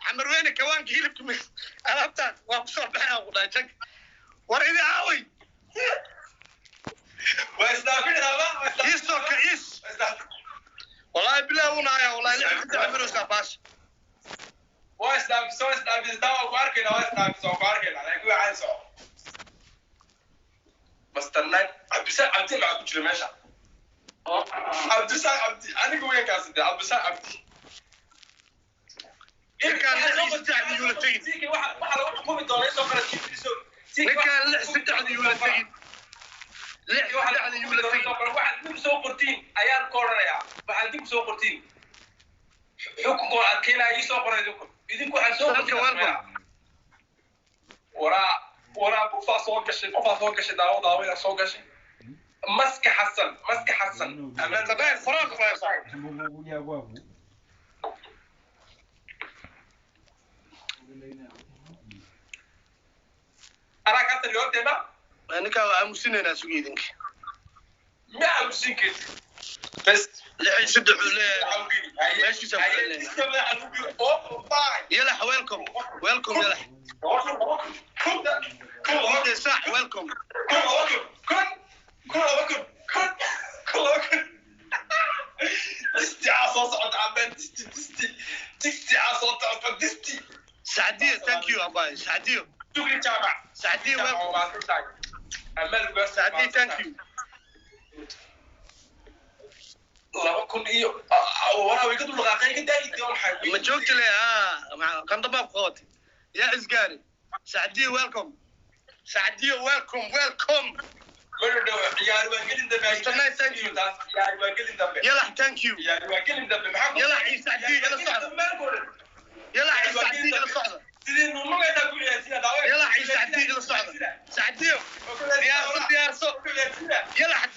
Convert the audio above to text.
Xamarweyne kawaanka hilibka alaabtaan waa kusoo baxay ku dhahay jag. War idi aaway. Waa isdhaafinaynaaba. Iisoo ka iis. Wallahi bilahi unaaya, wallahi 6 maraysaa baasha. Waa isdhaafisa, waa isdhaafisa, taa waa ku arkayna, waa isdhaafisa, waa ku arkayna, laakiin waa caadi soco. Master Nine, Cabdisaaq Cabdi maxaa ku jira meesha? Cabdisaaq Cabdi, aniga weynkaasi dee, Cabdisaaq Cabdi. Ninkaan 6 iyo 3 yuula tegin. Waxa lagu xukumi doona isoo qora. Ninkaan 6 3 yuula tegin. 6 3 yuula tegin. Waxaad dib soo qortiin ayaan ku odhanayaa. Waxaad dib soo qortiin xukunka oo adkeynaya ii soo qora. Idinku waxaad soo Salka, welcome. Waraa waraa, qofaa soo gashay, qofaa soo gashay, daawo daawaya soo gashay. Maska Xasan, Maska Xasan. Master Nine, qoraal ku haysaa. Anaa kaa taliyo horteena. Ninkaa waa aamusinaynaa, sugi idinka. Ma aamusin kartid bes. 6 iyo 3 uu leeyahay. Meeshiisa ku celinayna. Yalax, welcome, welcome Yalax. Ide sax, welcome. 1000, 2000, 1000, 1000, 2000. Disticaa soo socota cabeen, disti, disti, disticaa soo socota, disti. Sacdiyo, thank you abay Sacdiyo. Shukri Jaamac. Sacdiyo, welcome. Amaal. Sacdiyo, thank you. 2000 iyo waraa way ka dul dhaqaaqeen, ka daayidii waxay. Ma joogta le ha qandamaab qabatay yaa isgaari. Sacdiyo, welcome. Sacdiyo, welcome, welcome. Mana dhow, ciyaar waa gelin dambe. Mr. Nice, thank you. Taas ciyaar waa gelin dambe. Yalax, thank you. Ciyaar waa gelin dambe, maxaa? Yalax iyo Sacdiyo ila socda. Yalax iyo Sacdiyo ila socda. Sidii nunugeetaa ku ciyaarsiina daawa. Yalax iyo Sacdiyo ila socda. Sacdiyo, diyaarso, diyaarso. Yalax,